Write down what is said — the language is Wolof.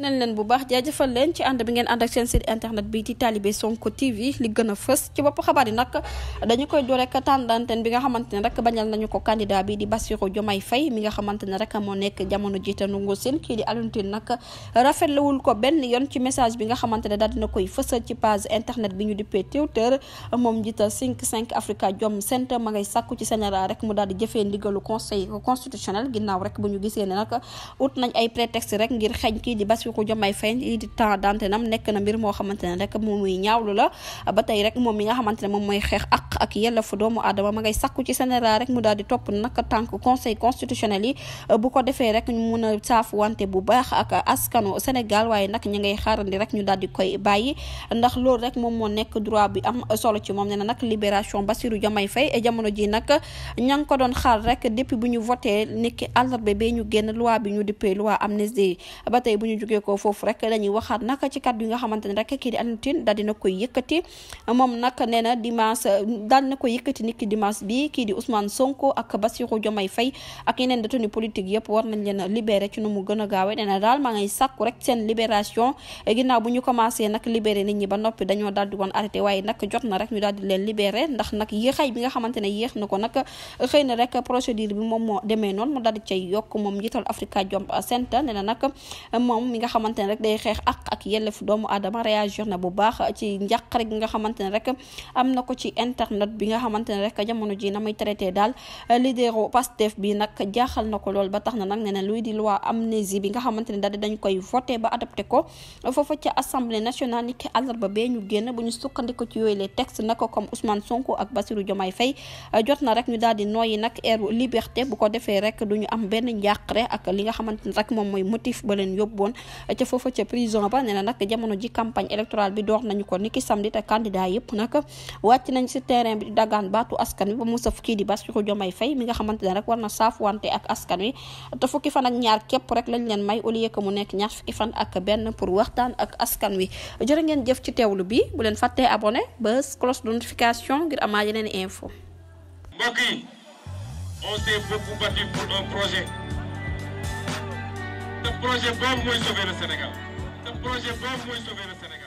nañ leen bu baax jaajëfal leen ci ànd bi ngeen ànd ak seen site internet bi di Talibé Sonko TV li gën a fës ci bopp xabaar yi nag dañu koy door rek temps d'antenne bi nga xamante ne rek bañal nañu ko candidat bi di Bassirou Diomaye Faye mi nga xamante ne rek moo nekk jamono jiite nungu seen kii di Alioune Tine nag rafetluwul ko benn yoon ci message bi nga xamante ne daal dina koy fësal ci page internet bi ñu dippee Twitter moom jiital 5 Africa Jom Center ma ngay sàkku ci Sénégal rek mu daal di jëfee ndigalu conseil constitutionnel ginnaaw rek bu ñu gisee ne nag ut nañ ay prétexte rek ngir xeeñ kii di Bassirou Diomaye Faye di temps d'antenne am nekk na mbir moo xamante ne rek moom muy ñaawlu la ba tey rek moom mi nga xamante ne moom mooy xeex ak yelleefu doomu aadama ma ngay sakku ci Sénégal rek mu daal di topp nag tànk conseil constitutionnel yi bu ko defee rek ñu mun a saafu wante bu baax ak askanu Sénégal waaye nag ñu ngay xaarandi rek ñu daal di koy bàyyi ndax loolu rek moom moo nekk droit bi am solo ci moom ne na nag libération Bassirou Diomaye Faye jamono ji nag ña ngi ko doon xaar rek depuis bu ñu voté niki àllarba bee ñu génn loi bi ñu dippee loi amnistie ba tey bu ñu jógee ko foofu rek dañuy waxaat nag ci kàddu yi nga xamante ne rek kii di Alioune Tine daal dina koy yëkkati moom nag nee na dimanche daal na koy yëkkati niki dimanche bi kii di Ousmane Sonko ak Bassirou Diomaye Faye ak yeneen détenu politique yëpp war nañ leen a libéré ci nu mu gën a gaawee nee na daal maa ngay sàkku rek seen libération ginnaaw bu ñu commencé nag libéré nit ñi ba noppi dañoo daal di woon arrêté waaye nag jot na rek ñu daal di leen libéré ndax nag yéexay bi nga xamante ne yéex na ko nag xëy na rek procédure bi moom moo demee noonu mu daal di cay yokk moom njiital Africa Jom Center nee na nag moom mi nga xamante ne rek day xeex ak yelleef doomu aadama réagir na bu baax ci njàqare gi nga xamante ne rek am na ko ci internet bi nga xamante ne rek jamono ji na muy traité daal leaderu Pastef bi nag jaaxal na ko lool ba tax na nag nee na luy di loi amnistie bi nga xamante ne daal dañ koy voté ba adopté ko foofu ca assemblée nationale ni ki àllarba bee ñu génn bu ñu sukkandiku ci yooyu les textes nag comme Ousmane Sonko ak Bassirou Diomaye Faye jot na rek ñu daal di nooyi nag airu liberté bu ko defee rek du ñu am benn njàqare ak li nga xamante ne rek moom mooy motif ba leen yóbboon ca foofu ca prison ba nee na nag jamono ji campagne électorale bi door nañu ko niki samedi te candidat yëpp nag wàcc nañ si terrain bi di dagaan baatu askan wi ba mu saf kii di Bassirou Diomaye Faye mi nga xamante ne rek war na saafuwante ak askan wi te fukki fan ak ñaar képp rek lañ leen may au lieu que mu nekk ñaar fukki fan ak benn pour waxtaan ak askan wi jërë ngeen jëf ci teewlu bi bu leen fàttee abonné ba cloche de notification ngir amaa yeneen info. Mbokk yi, on s'est beaucoup battu pour un projet. Ce projet boobu mooy sauver le Sénégal. Ce projet boobu mooy sauver le Sénégal.